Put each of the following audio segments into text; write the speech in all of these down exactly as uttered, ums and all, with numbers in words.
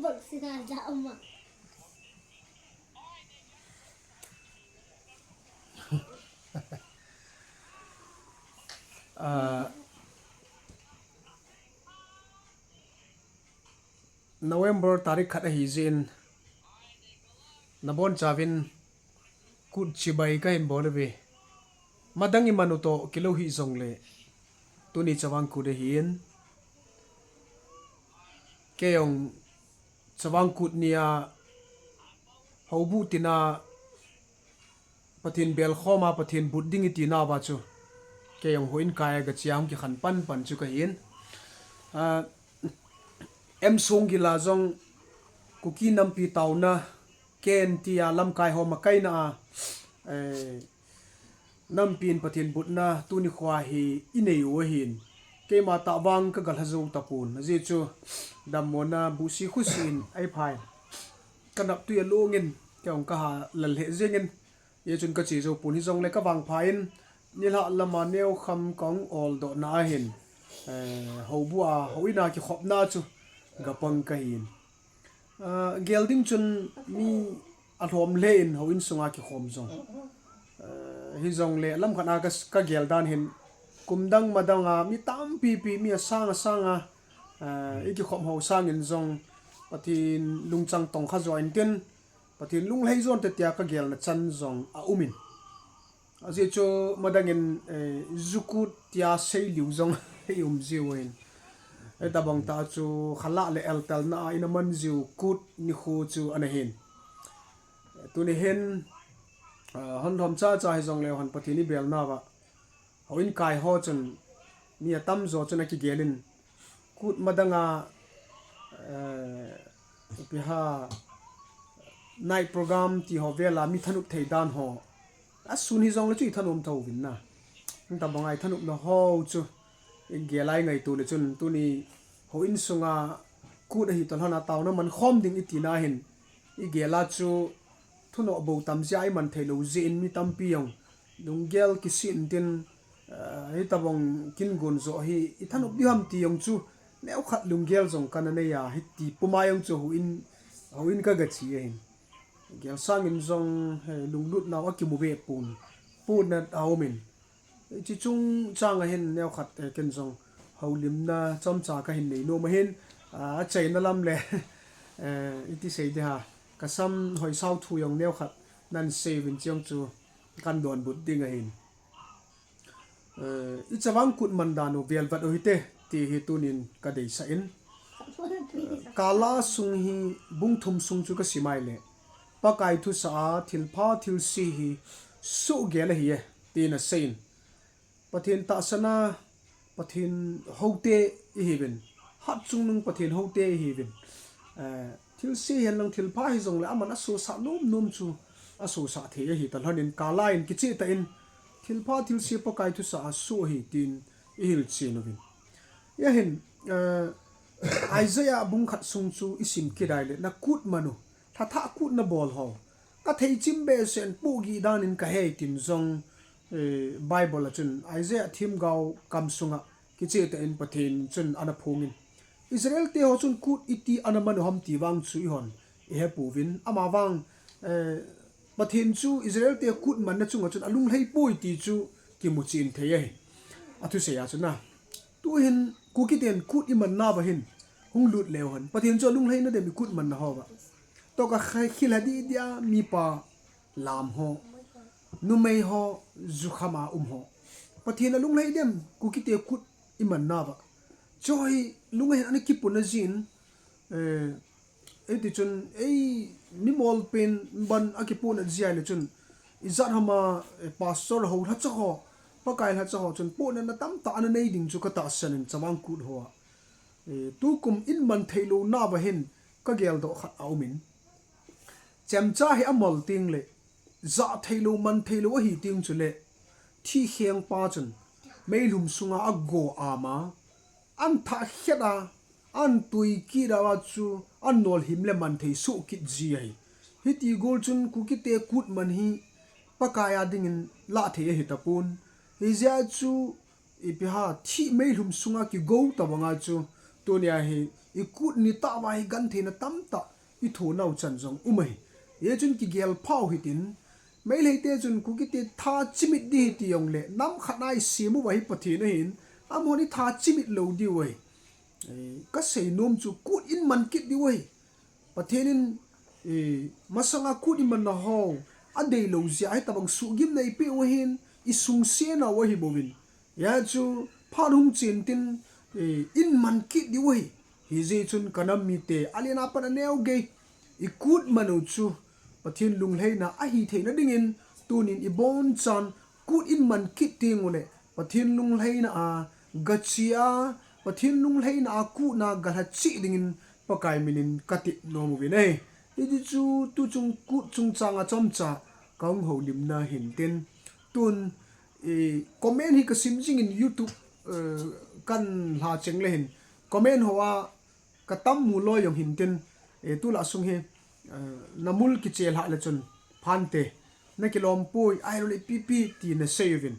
Bak sina da uma. Ah, November tarik khat ahi jin, nabon chauvin kut chibai kahin bol uve. Madang iman u toh kilou hih jongle, tuni chavang kut ahin. Kei jong chavang kut nia houbuh tina Pathen belkhom a Pathen but ding iti nauva chu, kei jong houin kai a gache a hung kikhen panpan chu kahin. Ah, M Songgil a jong Kuki nampi taona ken tia lamkai ho makaina a, eh, nampi in Pathen butna tuni khoa hi inei u ahin. Keima tah vang kagalha jou tapon. Ajeh chu dammona buhsi khusi in ahi pha in, kanaptui along in kei jong kaha lal lheh jeng in, hijeh chun kache jou pon, hijongle kavangpha in nilhah lama neokham kahung oldohna ahin, eh, houbuh a houin a kikhopna chu gapang kahin. Ah, gel ding chun mi alhom lheh in houin sunga kikhom jong. Ah, hijongle lamkhat a ka, kagel dan hin, kum dang ma dang a mi tampipi, mi asang asang a, ah, ikikhom ho sangin jong Pathen lungchang tongkha jo intin, Pathen lunglhai jon te tia kagelna chan jong aumin. Ajeh chu madang in, eh, ju kut tia seiliu jong ium jiu ahin. Hitabang tah chu khalah le eltelna a ina man jiu kut nikho chu ana hin. Tuni hin, ah, hon lhom chacha hijongle hon Pathen ibel nauva, houin kai ho chun mi atamjo chun akigel in, kut madang a, eh, ipi ham, night program ti ho vel a mi thanop thei dan ho, asun hijongle chu ithanom tho uvin na. Hitabang a ithanopna ho chu igel a ingaito le chun, tuni houin sunga kut ahi toh lhon a taona mankhom ding itina hin, igel a chu thunoh bou tam jeh a iman thei lou jeh in mi tampi jong lunggel kisih intin, ah, hitabang kin gon jo hi ithanop diu ham ti jong chu neokhat lunggel jong kana nei a, hiti puma jong chu houin, houin kagache ahin. Gel sangin jong, eh, lunglut nau akimu be pon, pon nat aumin. Hiche chungchang a hin neokhat, eh, ken jong houlimna chomcha kahin nei nom ahin, ah, achaina lam le, eh, iti sei ding ham, kasam hoisao thu jong neokhat nan sei uvin, chujong chu kan donbut ding ahin. Eh, ichavang kut man dan u velvet u hite, ti hi tunin kadeisah in. Eh, kala sung hi bung thum sung chu kasim a ahile, Pakai thusah a thilpha thilse hi sohgel ahi e, tin aseiyin. Pathen tahsan a, Pathen houte ihiuvin, hatchungnung Pathen houte ihiuvin. Eh, thilse hihen lang thilpha hijongle aman asosah nomnom chu asosah thei ahi talhon in, kala in kicheh tah in, thilpha thilse Pakai thusah a soh ahi tin ihilchen uvin. Hia hin, eh, Isaiah bung khat sung chu isim kit a ahile, nakut man u, lhathah kut nabol ho, kathei chim behseh in pohgih dan in kahe tin jong, eh, Bible a chun Isaiah themgao kam sunga kicheh tah in Pathen chun ana phongin. Israel te ho chun kut iti ana man u ham ti vang chu ihon ihepouvin. Amavang, eh, Pathen chu Israel te kut manna chunga chun alunglhai poi ti chu kimuchen thei ahi. Athusei a chun a. Tuhin Kuki ten kut iman nauva hin hung lut leu hen, Pathen chu alunglhaina dem ikut manna hoa. Toh kakhil a didi a mipa lam ho, numei ho, jukham a um ho, Pathen alunglhai dem Kuki te kut iman nauva. Chu hi lunga hin ana kipuna jin, eh, Iti chun, ei, mimol pen ban akipohnat jia le chun, ijat ham a, eh, pastor ho lhacha ho, Pakai lhacha ho chun pohnatna tamtah ana nei ding chu katahsan in chavang kut hoa. Eh, tukum in man theilou nauva hin kageldoh khat aumin. Chemcha hi amol teng le, jah theilou, man theilou ahi teng chule, thihkheng pa chun, meilhum sunga ago ama, an thah khet a, an tui kit a chu, an nolhim le man thei soh kit ji ahi. Hiti gol chun Kuki te kut man hi Pakai a dingin lah thei ahi tapon. Hijeh a chu ipi ham, thih meilhum sunga kigo tabang a chu, tunia hi I kut nitah uva hi gentheina tamtah i thonau chan jong um ahi. Hichun kigel phau hitin, Meitei te chun Kuki te tha chimit ding ahi ti jongle, nam khat a i sem uva hi Pathen ahin, amahon i tha chimit lou diu ahi. Eh, ka seinom chu kut in man kit diu ahi. Pathen in, eh, masanga kut i manna ho, adei lou jeh a hitabang suhgimna i peh u ahin, i sungse nau ahi bouvin. Hijeh chun phat hung chen tin, eh, in man kit diu ahi. Hijeh chun ka nam mite, alen a pat aneo gei, i kut man u chu Pathen lunglhaina ahi theina dingin, tunin i bonchan kut in man kit ding u le, Pathen lunglhaina a gache a, Pathen lunglhaina a kutna galha cheh dingin Pakai minin ka tep nom uvin ahi. Hiti chu tu chung kut chungchang a chomcha ka hung houlimna hintin. Tun, eh, comment hi ka sim jingin YouTube, eh, kan lha cheng le hin. Comment ho a ka tam mu loi jong hintin, eh, tulai sung hi, eh, na mul kichel hah le chun phante, na kilom poi, ahilou le ipi ipi ti na sei uvin.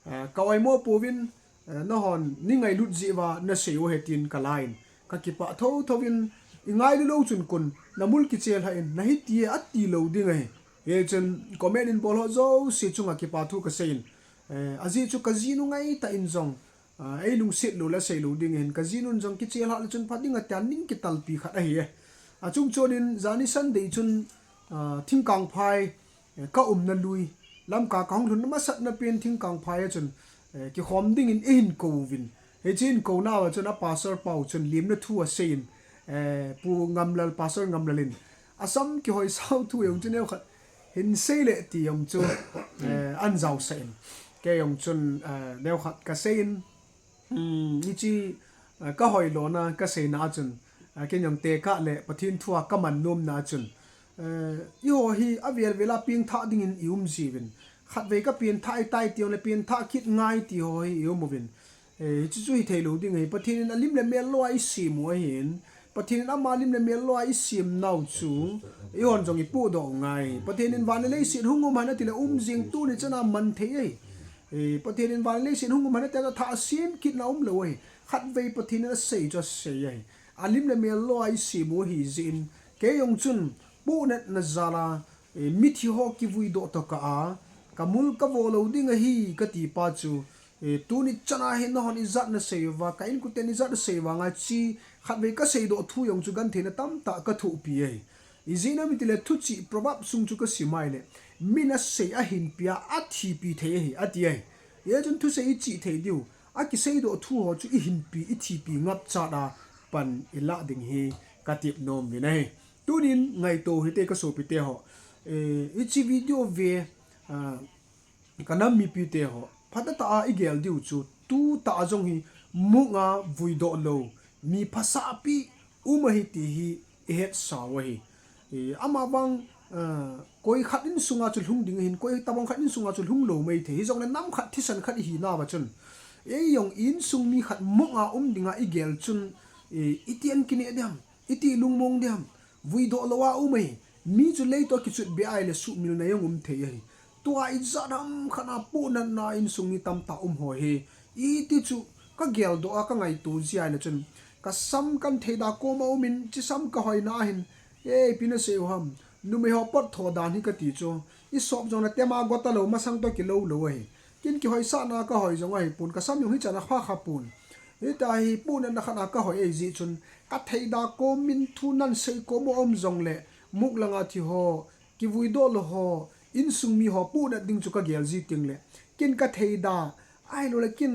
Eh, ka oimo pouvin, eh, nahon nei ngailut jeh uva na sei u ahi tin ka la in. Ka kipah thotho in, i ngailu lou chun kon, na mul kichel hah in, na hiti e ati lou ding ahi. Hichun comment in bol ho jouse chunga kipathu ka sei in. Eh, ajeh chu ka jinu ngaitah in jong, ah, ei lungset lou le sei lou ding ahin, ka jinun jong kichel hah le chun pha ding atia ning kitalpi khat ahi e. Achung chonin jani Sunday chun, ah, Thingkangphai, eh, ka umna lui, Lamka ka hung lhunna masatna pen Thingkangphai a chun, eh, kikhom dingin eihin kouvin. Hiche hin kouna uva chun a pastor pau chun lemna thu asei in, eh, Pu Ngamlal, Pastor Ngamlal in, asam kihoisau thu jong chu neokhat hin sei le ti jong chu, eh, ahin jaosah in. Kei jong chun, eh, neokhat ka sei in, um, hiche, eh, ka hoilona ka seina a chun, eh, ken jong tekah le Pathen thu a ka man nomna a chun, eh, eiho hi avel vel a pengthah dingin i um jiuvin. Khatvei ka pengthah ahitai ti jongle pengthah kit ngai ti ho hi i um uvin. Eh, hichu chu hithei lou ding ahi. Pathen in alim le mel lou a i sem u ahin. Pathen in ama lim le mel lou a i sem nau chu eihon jong i pohdoh u ngai. Pathen in van le leiset hung um hen ati le um jing, tuni chan a man thei ahi. Eh, Pathen in van le leiset hung um hen ati le thah sem kitna um lou ahi. Khatvei Pathen in asei chu asei ahi. Alim le mel lou a i sem u ahi jeh in. Kei jong chun pohnatna jal a, eh, mithi ho kivui doh tokah a, ka mul ka vo lou ding ahi ka ti pa chu, eh, tuni chan a hin nahon ijat na sei uva, ka inkoten ijat na sei uva ngai chi, khatvei ka seidoh thu jong chu gentheina tamtah ka thohpi ahi. Ijeh inem itile thuchih Proverb sung chu ka sim a ahile, min asei ahinpi a, athipi thei ahi, ati ahi. Hichun thusei i chih thei diu, akiseidoh thu ho chu i hinpi, i thipi ngapchat a pan i lah ding hi ka tep nom uvin ahi. Tunin ngaito hite ka sopite ho. Eh, hiche video ve, ah, ka nam mipite ho. Phatah tah a i gel diu chu, tutah a jong hi muk a vuidoh lou mi phasahpi um ahi ti hi i hetsa u ahi. Eh, amavang, ah, koi khat insunga chu lhung ding ahin, koi tabang khat insunga chu lhung lou mai thei. Hijongle nam khat thisan khat i hina uva chun, ei jong insung mi khat muk a um dinga i gel chun, eh, iti a kineh diam, iti lungmong diam, vuidoh lou a um ahi. Mi chu lei toh kichutbeh a ahile suhmilna jong um thei ahi. Tua ijat ham khat a pohnatna insung mi tamtah um ho hi. Iti chu ka geldoh a ka ngaito jeh a ahile chun, ka sam kan theida kom a um in, hiche sam ka hoina ahin, ei, ipi na sei u ham, numei ho pot tho dan hi ka ti chu, i sop jong na tema got a lou, masang toh kilou lou ahi. Ken kihoisahna ka hoi jong ahipon, ka sam jong hichan a pha kha pon. Hitia hi pohnatna khat a ka hoi ahi jeh chun, ka theida kom in thu nan sei kom u um jongle, muk langa thi ho, kivuidoh lou ho, insung mi ho pohnat ding chu ka gel ji teng le, ken ka theida, ahilou le ken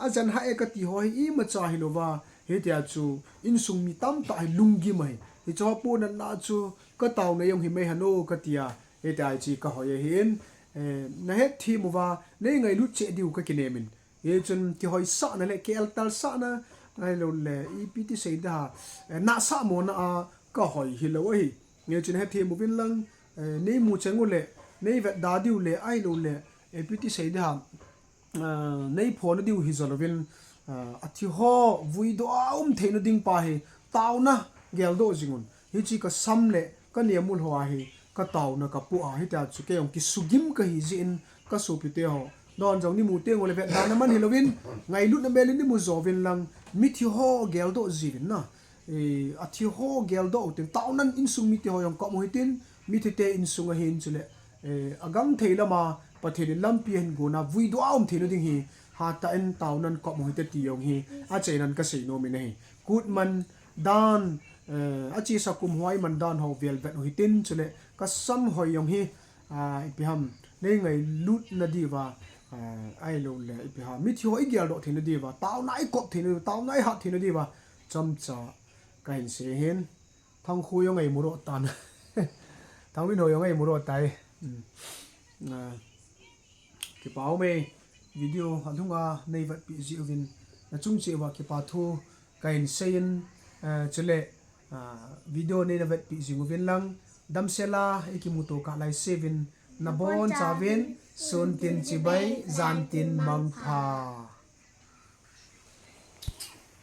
ajan hah e ka ti ho hi imacha hilou va, hitia chu insung mi tamtah hi lunggim ahi. Hiche ho pohnatna chu ka taona jong hi mai hen o ka ti a, hitia hiche ka hoi ahin, eh, na hetthem uva, nei ngailut cheh diu ka kinem in. Hichun kihoisahna le kieltalsahna, ahilou le, ipi ti sei ding ham, eh, nahsah mona a ka hoi hilou ahi. Hichun hetthem uvin lang, eh, nei mu cheng u le, nei vetda diu le, ahilou le, eh, ipi ti sei ding ham, eh, nei phona diu hi jol uvin, eh, athi ho vuidoh a um theina ding pa hi, taona geldoh jing un. Hiche ka sam le ka nemul ho a hi, ka taona ka poh a, hitia chu kei jong kisugim ka hi jeh in ka sopite ho. Nahon jong nei mu teng u le vetda na man hilou vin, ngailutna mel in nei mu jo uvin lang, mithi ho geldoh ji uvin na. Eh, athi ho geldoh u tin, taonan insung mite ho jong kop u hitin, mithite insung ahin chule, eh, agangthei lama Pathen in lampi ahin gona, vuidoh a um theina ding hi, hatah in taonan kop u hite ti jong hi, achainan kasei nom in ahi. Kut man dan, eh, achesa kum ho a iman dan ho velvet u hitin, chule kasam hoi jong hi, ah, ipi ham, nei ngailutna diuva, ah, ahiloule, ipi ham, mithi ho igeldoh theina diuva, taona ikop theina diuva, taona ihat theina diuva, chomcha kahin sei ahin. Thangkhu jong eimudoh tan. Thangminho jong eimudoh tai. Hmm. Ah, kipa ume, video alhunga nei vetpeh jeh uvin, nachung cheh uva kipa thu kahin seiyin, ah, chule, ah, video neina vetpeh jing uvin lang, damsel a ikimuto kah laise uvin, nabonchauvin, sun tin chibai, jan tin mangpha.